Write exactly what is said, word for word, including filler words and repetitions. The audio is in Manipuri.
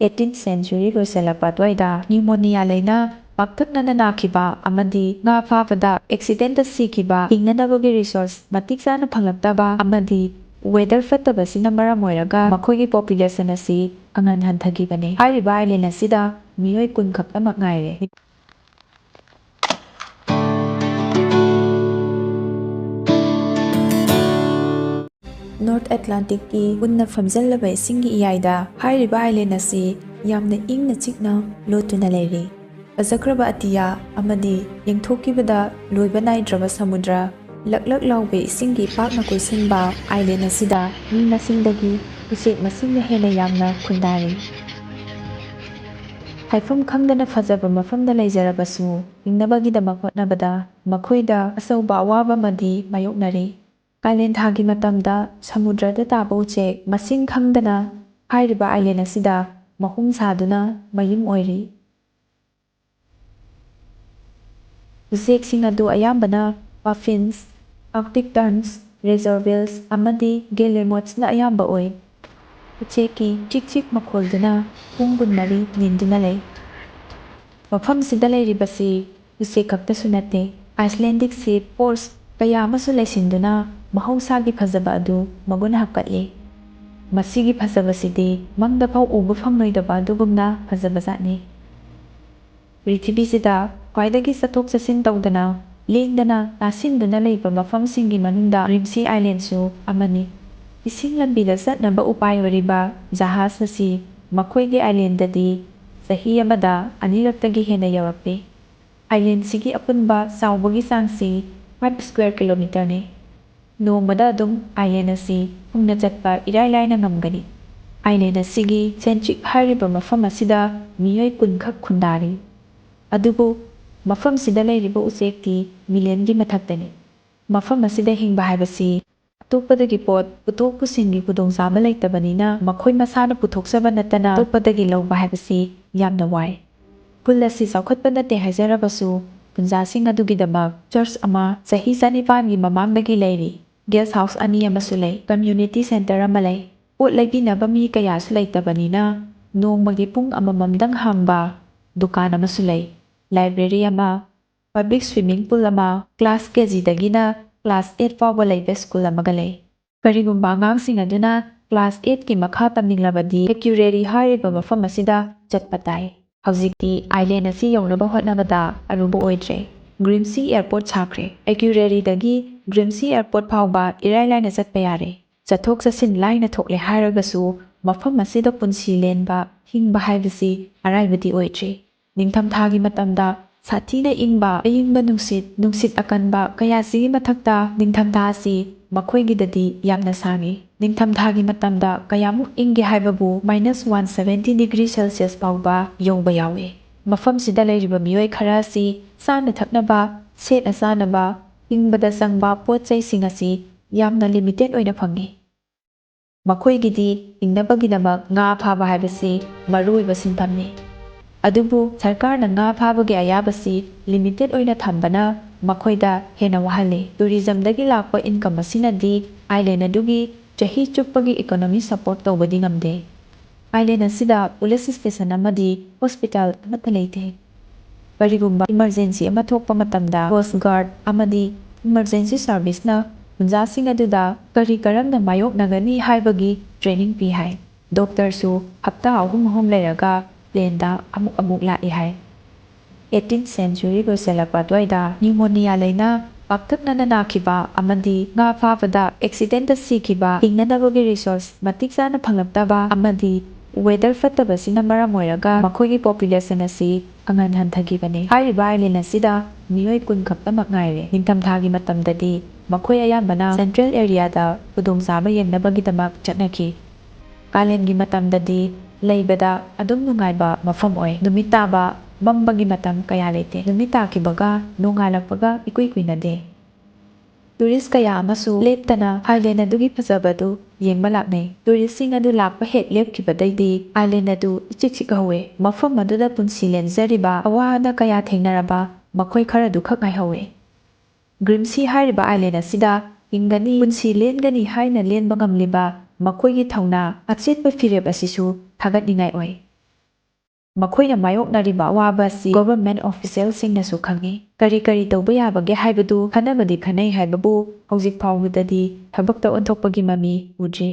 ꯑꯩꯠꯇꯤꯟ ꯁꯦꯟꯆꯨꯔꯤ ꯂꯣꯏꯁꯤꯜꯂꯛꯄ ꯑꯗꯨꯋꯥꯏꯗ ꯅ꯭ꯌꯨꯃꯣꯅꯤꯌꯥ ꯂꯩꯅ ꯄꯥꯛꯇꯛꯅꯅ ꯅꯥꯈꯤꯕ ꯑꯃꯗꯤ ꯉꯥ ꯐꯥꯕꯗ ꯑꯦꯛꯁꯤꯗꯦꯟꯗ ꯁꯤꯈꯤꯕ, ꯍꯤꯡꯅꯅꯕꯒꯤ ꯔꯤꯁꯣꯔꯁ ꯃꯇꯤꯛ ꯆꯥꯅ ꯐꯪꯂꯛꯇꯕ ꯑꯃꯗꯤ ꯋꯦꯗꯔ ꯐꯠꯇꯕꯁꯤꯅ ꯃꯔꯝ ꯑꯣꯏꯔꯒ ꯃꯈꯣꯏꯒꯤ ꯄꯣꯄꯨꯂꯦꯁꯟ ꯑꯁꯤ ꯑꯉꯟ ꯍꯟꯊꯈꯤꯕꯅꯤ꯫ ꯍꯥꯏꯔꯤꯕ ꯑꯥꯏꯂꯦꯟ ꯑꯁꯤꯗ ꯃꯤꯑꯣꯏ ꯀꯨꯟ ꯈꯛꯇꯃꯛ ꯉꯥꯏꯔꯦ꯫ ꯅꯣꯔꯠ ꯑꯦꯠꯂꯥꯟꯇꯤꯛꯀꯤ ꯎꯟꯅ ꯐꯝꯖꯤꯜꯂꯕ ꯏꯁꯤꯡꯒꯤ ꯏꯌꯥꯏꯗ ꯍꯥꯏꯔꯤꯕ ꯑꯥꯏꯂꯦꯟ ꯑꯁꯤ ꯌꯥꯝꯅ ꯏꯪꯅ ꯆꯤꯛꯅ ꯂꯣꯠꯇꯨꯅ ꯂꯩꯔꯤ꯫ ꯐꯖꯈ꯭ꯔꯕ ꯑꯇꯤꯌꯥ ꯑꯃꯗꯤ ꯌꯦꯡꯊꯣꯛꯈꯤꯕꯗ ꯂꯣꯏꯕ ꯅꯥꯏꯗ꯭ꯔꯕ ꯁꯃꯨꯗ꯭ꯔ, ꯂꯛꯂꯛ ꯂꯥꯎꯕ ꯏꯁꯤꯡꯒꯤ ꯏꯄꯥꯛꯅ ꯀꯣꯏꯁꯤꯟꯕ ꯑꯥꯏꯂꯦꯟ ꯑꯁꯤꯗ ꯃꯤ ꯃꯁꯤꯡꯗꯒꯤ ꯎꯆꯦꯛ ꯃꯁꯤꯡꯅ ꯍꯦꯟꯅ ꯌꯥꯝꯅ ꯈꯨꯟꯗꯥꯔꯤ꯫ ꯍꯥꯏꯐꯝ ꯈꯪꯗꯅ ꯐꯖꯕ ꯃꯐꯝꯗ ꯂꯩꯖꯔꯕꯁꯨ, ꯍꯤꯡꯅꯕꯒꯤꯗꯃꯛ ꯍꯣꯠꯅꯕꯗ ꯃꯈꯣꯏꯗ ꯑꯆꯧꯕ ꯑꯋꯥꯕ ꯑꯃꯗꯤ ꯃꯥꯌꯣꯛꯅꯔꯤ꯫ ꯀꯥꯂꯦꯟ ꯊꯥꯒꯤ ꯃꯇꯝꯗ ꯁꯃꯨꯗ꯭ꯔꯗ ꯇꯥꯕ ꯎꯆꯦꯛ ꯃꯁꯤꯡ ꯈꯪꯗꯅ ꯍꯥꯏꯔꯤꯕ ꯑꯥꯏꯂꯦꯟ ꯑꯁꯤꯗ ꯃꯍꯨꯝ ꯁꯥꯗꯨꯅ ꯃꯌꯨꯝ ꯑꯣꯏꯔꯤ꯫ ꯎꯆꯦꯛꯁꯤꯡ ꯑꯗꯨ ꯑꯌꯥꯝꯕꯅ ꯄꯐꯤꯟꯁ, ꯑꯥꯔꯛꯇꯤꯛ ꯇꯔꯟꯁ, ꯔꯦꯖꯔ ꯕꯤꯜꯁ ꯑꯃꯗꯤ ꯒꯦꯂꯦꯃꯣꯠꯁꯅ ꯑꯌꯥꯝꯕ ꯑꯣꯏ꯫ ꯎꯆꯦꯛꯀꯤ ꯆꯤꯛ ꯆꯤꯛ ꯃꯈꯣꯜꯗꯨꯅ ꯄꯨꯡ ꯀꯨꯟꯃꯔꯤ ꯅꯤꯟꯗꯨꯅ ꯂꯩ꯫ ꯃꯐꯝꯁꯤꯗ ꯂꯩꯔꯤꯕꯁꯤ ꯎꯆꯦꯛ ꯈꯛꯇꯁꯨ ꯅꯠꯇꯦ, ꯑꯥꯏꯁꯂꯦꯟꯗꯤꯛ ꯁꯤꯞ ꯐꯣꯔꯁ ꯀꯌꯥ ꯑꯃꯁꯨ ꯂꯩꯁꯤꯟꯗꯨꯅ ꯃꯍꯧꯁꯥꯒꯤ ꯐꯖꯕ ꯑꯗꯨ ꯃꯒꯨꯟ ꯍꯥꯞꯀꯠꯂꯤ꯫ ꯃꯁꯤꯒꯤ ꯐꯖꯕꯁꯤꯗꯤ ꯃꯪꯗꯐꯥꯎ ꯎꯕ ꯐꯪꯂꯣꯏꯗꯕ ꯑꯗꯨꯒꯨꯝꯅ ꯐꯖꯕꯖꯥꯠꯅꯤ꯫ ꯄ꯭ꯔꯤꯊꯤꯕꯤꯁꯤꯗ ꯈ꯭ꯋꯥꯏꯗꯒꯤ ꯆꯠꯊꯣꯛ ꯆꯠꯁꯤꯟ ꯇꯧꯗꯅ, ꯂꯦꯡꯗꯅ, ꯇꯥꯁꯤꯟꯗꯨꯅ ꯂꯩꯕ ꯃꯐꯝꯁꯤꯡꯒꯤ ꯃꯅꯨꯡꯗ ꯔꯤꯝꯁꯤ ꯑꯥꯏꯂꯦꯟꯁꯨ ꯑꯃꯅꯤ꯫ ꯏꯁꯤꯡ ꯂꯝꯕꯤꯗ ꯆꯠꯅꯕ ꯎꯄꯥꯏ ꯑꯣꯏꯔꯤꯕ ꯖꯍꯥꯖ ꯑꯁꯤ ꯃꯈꯣꯏꯒꯤ ꯑꯥꯏꯂꯦꯟꯗꯗꯤ ꯆꯍꯤ ꯑꯃꯗ ꯑꯅꯤꯔꯛꯇꯒꯤ ꯍꯦꯟꯅ ꯌꯧꯔꯛꯇꯦ꯫ ꯑꯥꯏꯂꯦꯟꯁꯤꯒꯤ ꯑꯄꯨꯟꯕ ꯆꯥꯎꯕꯒꯤ ꯆꯥꯡꯁꯤ ꯐꯥꯏꯚ ꯁ꯭ꯀ꯭ꯋꯦꯔ ꯀꯤꯂꯣꯃꯤꯇꯔꯅꯤ꯫ ꯅꯣꯡꯃꯗ ꯑꯗꯨꯝ ꯑꯥꯏꯂꯦꯟ ꯑꯁꯤ ꯈꯣꯡꯅ ꯆꯠꯄ ꯏꯔꯥꯏ ꯂꯥꯏꯅ ꯉꯝꯒꯅꯤ꯫ ꯑꯥꯏꯂꯦꯟ ꯑꯁꯤꯒꯤ ꯁꯦꯟꯆꯤꯛ ꯍꯥꯏꯔꯤꯕ ꯃꯐꯝ ꯑꯁꯤꯗ ꯃꯤꯑꯣꯏ ꯀꯨꯟꯈꯛ ꯈꯨꯟꯗꯥꯔꯤ꯫ ꯑꯗꯨꯕꯨ ꯃꯐꯝꯁꯤꯗ ꯂꯩꯔꯤꯕ ꯎꯆꯦꯛꯇꯤ ꯃꯤꯂꯤꯌꯟꯒꯤ ꯃꯊꯛꯇꯅꯤ꯫ ꯃꯐꯝ ꯑꯁꯤꯗ ꯍꯤꯡꯕ ꯍꯥꯏꯕꯁꯤ ꯑꯇꯣꯞꯄꯗꯒꯤ ꯄꯣꯠ ꯄꯨꯊꯣꯛ ꯄꯨꯁꯤꯟꯒꯤ ꯈꯨꯗꯣꯡꯆꯥꯕ ꯂꯩꯇꯕꯅꯤꯅ ꯃꯈꯣꯏ ꯃꯁꯥꯅ ꯄꯨꯊꯣꯛꯆꯕ ꯅꯠꯇꯅ ꯑꯇꯣꯞꯄꯗꯒꯤ ꯂꯧꯕ ꯍꯥꯏꯕꯁꯤ ꯌꯥꯝꯅ ꯋꯥꯏ꯫ ꯈꯨꯜ ꯑꯁꯤ ꯆꯥꯎꯈꯠꯄ ꯅꯠꯇꯦ ꯍꯥꯏꯖꯔꯕꯁꯨ, ꯈꯨꯟꯖꯥꯁꯤꯡ ꯑꯗꯨꯒꯤꯗꯃꯛ ꯆꯔꯆ ꯑꯃ ꯆꯍꯤ ꯆꯅꯤꯄꯥꯟꯒꯤ ꯃꯃꯥꯡꯗꯒꯤ ꯂꯩꯔꯤ꯫ ꯒꯦꯁ ꯍꯥꯎꯁ ꯑꯅꯤ ꯑꯃꯁꯨ ꯂꯩ꯫ ꯀꯝꯃ꯭ꯌꯨꯅꯤꯇꯤ ꯁꯦꯟꯇꯔ ꯑꯃ ꯂꯩ꯫ ꯄꯣꯠ ꯂꯩꯕꯤꯅꯕ ꯃꯤ ꯀꯌꯥꯁꯨ ꯂꯩꯇꯕꯅꯤꯅ ꯅꯣꯡꯃꯒꯤ ꯄꯨꯡ ꯑꯃꯃꯝꯗꯪ ꯍꯥꯡꯕ ꯗꯨꯀꯥꯟ ꯑꯃꯁꯨ ꯂꯩ꯫ ꯂꯥꯏꯕ꯭ꯔꯦꯔꯤ ꯑꯃ, ꯄꯕ꯭ꯂꯤꯛ ꯁ꯭ꯋꯤꯃꯤꯡ ꯄꯨꯜ ꯑꯃ, ꯀ꯭ꯂꯥꯁ ꯀꯦ ꯖꯤꯗꯒꯤꯅ ꯀ꯭ꯂꯥꯁ ꯑꯦꯠ ꯐꯥꯎꯕ ꯂꯩꯕ ꯁ꯭ꯀꯨꯜ ꯑꯃꯒ ꯂꯩ꯫ ꯀꯔꯤꯒꯨꯝꯕ ꯑꯉꯥꯡꯁꯤꯡ ꯑꯗꯨꯅ ꯀ꯭ꯂꯥꯁ ꯑꯦꯠꯀꯤ ꯃꯈꯥ ꯇꯝꯅꯤꯡꯂꯕꯗꯤ ꯑꯦꯀ꯭ꯌꯨꯔꯦꯔꯤ ꯍꯥꯏꯔꯤꯕ ꯃꯐꯝ ꯑꯁꯤꯗ ꯆꯠꯄ ꯇꯥꯏ꯫ ꯍꯧꯖꯤꯛꯇꯤ ꯑꯥꯏꯂꯦꯟ ꯑꯁꯤ ꯌꯧꯅꯕ ꯍꯣꯠꯅꯕꯗ ꯑꯔꯨꯕ ꯑꯣꯏꯗ꯭ꯔꯦ꯫ ꯒ꯭ꯔꯤꯝꯁꯤ ꯑꯦꯌꯔꯄꯣꯔꯠ ꯁꯥꯈ꯭ꯔꯦ꯫ ꯑꯦꯀ꯭ꯌꯨꯔꯦꯔꯤꯗꯒꯤ ꯒ꯭ꯔꯤꯝꯁꯤ ꯑꯦꯌꯔꯄꯣꯔꯠ ꯐꯥꯎꯕ ꯏꯔꯥꯏ ꯂꯥꯏꯅ ꯆꯠꯄ ꯌꯥꯔꯦ꯫ ꯆꯠꯊꯣꯛ ꯆꯠꯁꯤꯟ ꯂꯥꯏꯅ ꯊꯣꯛꯂꯦ ꯍꯥꯏꯔꯒꯁꯨ ꯃꯐꯝ ꯑꯁꯤꯗ ꯄꯨꯟꯁꯤ ꯂꯦꯟꯕ, ꯍꯤꯡꯕ ꯍꯥꯏꯕꯁꯤ ꯑꯔꯥꯏꯕꯗꯤ ꯑꯣꯏꯗ꯭ꯔꯤ꯫ ꯅꯤꯡꯊꯝꯊꯥꯒꯤ ꯃꯇꯝꯗ ꯁꯥꯊꯤꯅ ꯏꯪꯕ ꯑꯏꯪꯕ ꯅꯨꯡꯁꯤꯠ, ꯅꯨꯡꯁꯤꯠ ꯑꯀꯟꯕ ꯀꯌꯥꯁꯤꯒꯤ ꯃꯊꯛꯇ ꯅꯤꯡꯊꯝꯊꯥ ꯑꯁꯤ ꯃꯈꯣꯏꯒꯤꯗꯗꯤ ꯌꯥꯝꯅ ꯁꯥꯡꯏ꯫ ꯅꯤꯡꯊꯝꯊꯥꯒꯤ ꯃꯇꯝꯗ ꯀꯌꯥꯃꯨꯛ ꯏꯪꯒꯦ ꯍꯥꯏꯕꯕꯨ minus one seventy degree Celsius ꯐꯥꯎꯕ ꯌꯧꯕ ꯌꯥꯎꯏ꯫ ꯃꯐꯝꯁꯤꯗ ꯂꯩꯔꯤꯕ ꯃꯤꯑꯣꯏ ꯈꯔ ꯑꯁꯤ ꯆꯥꯅ ꯊꯛꯅꯕ, ꯁꯦꯠꯅ ꯆꯥꯅꯕ, ꯍꯤꯡꯕꯗ ꯆꯪꯕ ꯄꯣꯠ ꯆꯩꯁꯤꯡ ꯑꯁꯤ ꯌꯥꯝꯅ ꯂꯤꯃꯤꯇꯦꯠ ꯑꯣꯏꯅ ꯐꯪꯏ꯫ ꯃꯈꯣꯏꯒꯤꯗꯤ ꯍꯤꯡꯅꯕꯒꯤꯗꯃꯛ ꯉꯥ ꯐꯥꯕ ꯍꯥꯏꯕꯁꯤ ꯃꯔꯨꯑꯣꯏꯕ ꯁꯤꯟꯐꯝꯅꯤ꯫ ꯑꯗꯨꯕꯨ ꯁꯔꯀꯥꯔꯅ ꯉꯥ ꯐꯥꯕꯒꯤ ꯑꯌꯥꯕꯁꯤ ꯂꯤꯃꯤꯇꯦꯠ ꯑꯣꯏꯅ ꯊꯝꯕꯅ ꯃꯈꯣꯏꯗ ꯍꯦꯟꯅ ꯋꯥꯍꯜꯂꯤ꯫ ꯇꯨꯔꯤꯖꯝꯗꯒꯤ ꯂꯥꯛꯄ ꯏꯟꯀꯝ ꯑꯁꯤꯅꯗꯤ ꯑꯥꯏꯂꯦꯟ ꯑꯗꯨꯒꯤ ꯆꯍꯤ ꯆꯨꯞꯄꯒꯤ ꯏꯀꯣꯅꯣꯃꯤ ꯁꯄꯣꯔꯠ ꯇꯧꯕꯗꯤ ꯉꯝꯗꯦ꯫ ꯑꯥꯏꯂꯦꯟ ꯑꯁꯤꯗ ꯄꯨꯂꯤꯁ ꯁ꯭ꯇꯦꯁꯟ ꯑꯃꯗꯤ ꯍꯣꯁꯄꯤꯇꯥꯜ ꯑꯃꯠꯇ ꯂꯩꯇꯦ꯫ ꯀꯔꯤꯒꯨꯝꯕ ꯏꯃꯔꯖꯦꯟꯁꯤ ꯑꯃ ꯊꯣꯛꯄ ꯃꯇꯝꯗ ꯀꯣꯁ ꯒꯥꯔꯗ ꯑꯃꯗꯤ ꯏꯃꯔꯖꯦꯟꯁꯤ ꯁꯥꯔꯚꯤꯁꯅ ꯈꯨꯟꯖꯥꯁꯤꯡ ꯑꯗꯨꯗ ꯀꯔꯤ ꯀꯔꯝꯅ ꯃꯥꯌꯣꯛꯅꯒꯅꯤ ꯍꯥꯏꯕꯒꯤ ꯇ꯭ꯔꯦꯅꯤꯡ ꯄꯤ ꯍꯥꯏ꯫ ꯗꯣꯛꯇꯔꯁꯨ ꯍꯞꯇꯥ ꯑꯍꯨꯝ ꯑꯍꯨꯝ ꯂꯩꯔꯒ ꯄ꯭ꯂꯦꯟꯗ ꯑꯃꯨꯛ ꯑꯃꯨꯛ ꯂꯥꯛꯏ ꯍꯥꯏ꯫ ꯑꯩꯠꯇꯤꯟ ꯁꯦꯟꯆꯨꯔꯤ ꯂꯣꯏꯁꯤꯜꯂꯛꯄ ꯑꯗꯨꯋꯥꯏꯗ ꯅ꯭ꯌꯨꯃꯣꯅꯤꯌꯥ ꯂꯩꯅ ꯄꯥꯛꯇꯛꯅꯅ ꯅꯥꯈꯤꯕ ꯑꯃꯗꯤ ꯉꯥ ꯐꯥꯕꯗ ꯑꯦꯛꯁꯤꯗꯦꯟꯇ ꯁꯤꯈꯤꯕ, ꯍꯤꯡꯅꯅꯕꯒꯤ ꯔꯤꯁꯣꯔꯁ ꯃꯇꯤꯛ ꯆꯥꯅ ꯐꯪꯂꯛꯇꯕ ꯑꯃꯗꯤ ꯋꯦꯗꯔ ꯐꯠꯇꯕꯁꯤꯅ ꯃꯔꯝ ꯑꯣꯏꯔꯒ ꯃꯈꯣꯏꯒꯤ ꯄꯣꯄꯨꯂꯦꯁꯟ ꯑꯁꯤ ꯑꯉꯟ ꯍꯟꯊꯈꯤꯕꯅꯤ꯫ ꯍꯥꯏꯔꯤꯕ ꯑꯥꯏꯂꯦꯟ ꯑꯁꯤꯗ ꯃꯤꯑꯣꯏ ꯀꯨꯟ ꯈꯛꯇꯃꯛ ꯉꯥꯏꯔꯦ꯫ ꯅꯤꯡꯊꯝꯊꯥꯒꯤ ꯃꯇꯝꯗꯗꯤ ꯃꯈꯣꯏ ꯑꯌꯥꯝꯕꯅ ꯁꯦꯟꯇ꯭ꯔꯦꯜ ꯑꯦꯔꯤꯌꯥꯗ ꯈꯨꯗꯣꯡꯆꯥꯕ ꯌꯦꯡꯅꯕꯒꯤꯗꯃꯛ ꯆꯠꯅꯈꯤ꯫ ꯀꯥꯂꯦꯟꯒꯤ ꯃꯇꯝꯗꯗꯤ ꯂꯩꯕꯗ ꯑꯗꯨꯝ ꯅꯨꯡꯉꯥꯏꯕ ꯃꯐꯝ ꯑꯣꯏ꯫ ꯅꯨꯃꯤꯠ ꯇꯥꯕ, ꯃꯝꯕꯒꯤ ꯃꯇꯝ ꯀꯌꯥ ꯂꯩꯇꯦ꯫ ꯅꯨꯃꯤꯠ ꯇꯥꯈꯤꯕꯒ ꯅꯣꯡꯉꯥꯜꯂꯛꯄꯒ ꯏꯀꯨꯏ ꯀꯨꯏꯅꯗꯦ꯫ ꯇꯨꯔꯤꯁ ꯀꯌꯥ ꯑꯃꯁꯨ ꯂꯦꯞꯇꯅ ꯑꯥꯏꯂꯦꯟ ꯑꯗꯨꯒꯤ ꯐꯖꯕꯗꯨ ꯌꯦꯡꯕ ꯂꯥꯛꯅꯩ꯫ ꯇꯨꯔꯤꯁꯁꯤꯡ ꯑꯗꯨ ꯂꯥꯛꯄ ꯍꯦꯛ ꯂꯦꯞꯈꯤꯕꯗꯩꯗꯤ ꯑꯥꯏꯂꯦꯟ ꯑꯗꯨ ꯏꯆꯤꯛ ꯆꯤꯛꯍꯧꯋꯦ꯫ ꯃꯐꯝ ꯑꯗꯨꯗ ꯄꯨꯟꯁꯤ ꯂꯦꯟꯖꯔꯤꯕ, ꯑꯋꯥ ꯑꯅꯥ ꯀꯌꯥ ꯊꯦꯡꯅꯔꯕ ꯃꯈꯣꯏ ꯈꯔꯗꯨ ꯈꯛ ꯉꯥꯏꯍꯧꯋꯦ꯫ ꯒ꯭ꯔꯤꯝꯁꯤ ꯍꯥꯏꯔꯤꯕ ꯑꯥꯏꯂꯦꯟ ꯑꯁꯤꯗ ꯍꯤꯡꯒꯅꯤ, ꯄꯨꯟꯁꯤ ꯂꯦꯟꯒꯅꯤ ꯍꯥꯏꯅ ꯂꯦꯟꯕ ꯉꯝꯂꯤꯕ ꯃꯈꯣꯏꯒꯤ ꯊꯧꯅꯥ, ꯑꯆꯦꯠꯄ ꯐꯤꯔꯦꯞ ꯑꯁꯤꯁꯨ ꯊꯥꯒꯠꯅꯤꯡꯉꯥꯏ ꯑꯣꯏ꯫ ꯃꯈꯣꯏꯅ ꯃꯥꯌꯣꯛꯅꯔꯤꯕ ꯑꯋꯥꯕ ꯑꯁꯤ government officialꯁꯤꯡꯅꯁꯨ ꯈꯪꯏ꯫ ꯀꯔꯤ ꯀꯔꯤ ꯇꯧꯕ ꯌꯥꯕꯒꯦ ꯍꯥꯏꯕꯗꯨ ꯈꯟꯅꯕꯗꯤ ꯈꯟꯅꯩ ꯍꯥꯏꯕꯕꯨ ꯍꯧꯖꯤꯛ ꯐꯥꯎꯕꯗꯗꯤ ꯊꯕꯛꯇ ꯑꯣꯟꯊꯣꯛꯄꯒꯤ ꯃꯃꯤ ꯎꯗ꯭ꯔꯤ꯫